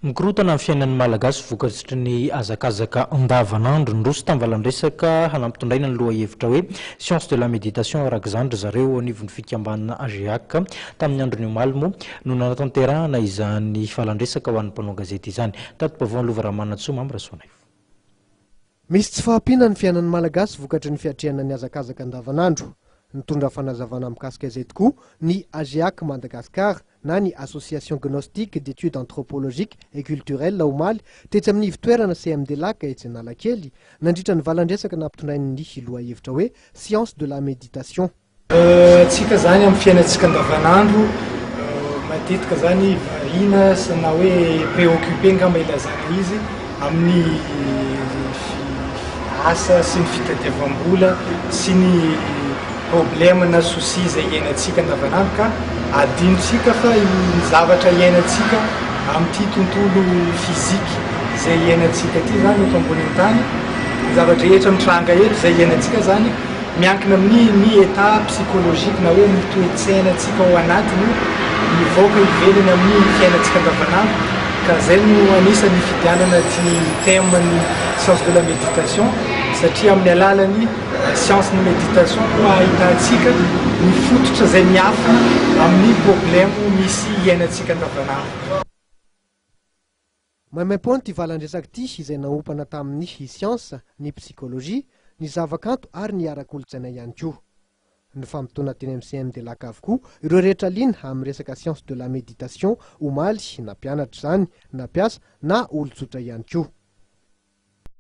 Mikorotana ny fiainan'ny Malagasy vokatry ny hazakazaka andavanandro. Niroso tamin'ny valan-dresaka nampitondraina ny lohahevitra hoe Science de la méditation araka izany ry zareo eo anivon'ny fikambanana AGEAC. Tamin'ny andron'ny omaly moa no nanatanterahana izany valan-dresaka ho an'ny mpanao gazety izany. Tati-baovao Lova Ramanantsoa Mamy Rasoanaivo. Misy tsy fahampiana ny fiainan'ny Malagasy vokatry ny fiatrehana ny hazakazaka andavanandro. Nitondra fanazavana mikasika izay tokoa ny AGEAC Madagascar na ny Association Gnostique d'Etudes Anthropologiques et Culturelles omaly tetsy amin'ny ivon-toerana CMD Lac etsy Analakely, nandritra ny valan-dresaka nampitondrain'ny lohahevitra hoe Science de la méditation. Antsika zany amin'ny fiainantsika andavanandro matetika zany variana sy na hoe préoccupé angamba ilazana izy amin'ny asa sy ny fitadiavam-bola sy ny problème na souci izay iainantsika andavanandro ka adinontsika fa ny zavatra iainantsika amin'ity tontolo physique izay iainantsika ity zany eto ambonin'ny tany, ny zava-drehetra mitranga eto izay iainantsika zany miankina amin'ny ny état psychologique na hoe ny toe-tsainantsika ao anatiny io mivoaka ivelany amin'ny fiainantsika andavanandro ka zay no anisan'ny fidianana ty thème ny science de la méditation satria amin'ny alalan'ny Science ny méditation no ahitantsika ny fototra izay miafina amin'ny problème misy iainantsika andavanandro. Maimaimpoana ity valan-dresaka ity izay naompana tamin'ny siansa, ny psikologia, ny zavakanto ary ny ara-kolontsaina ihany koa. Nifamotoana teny amin'ny CMDLAC avokoa ireo rehetra liana amin'ny resaka science de la méditation omaly, na mpianatra izany, na mpiasa, na olon-tsotra ihany koa.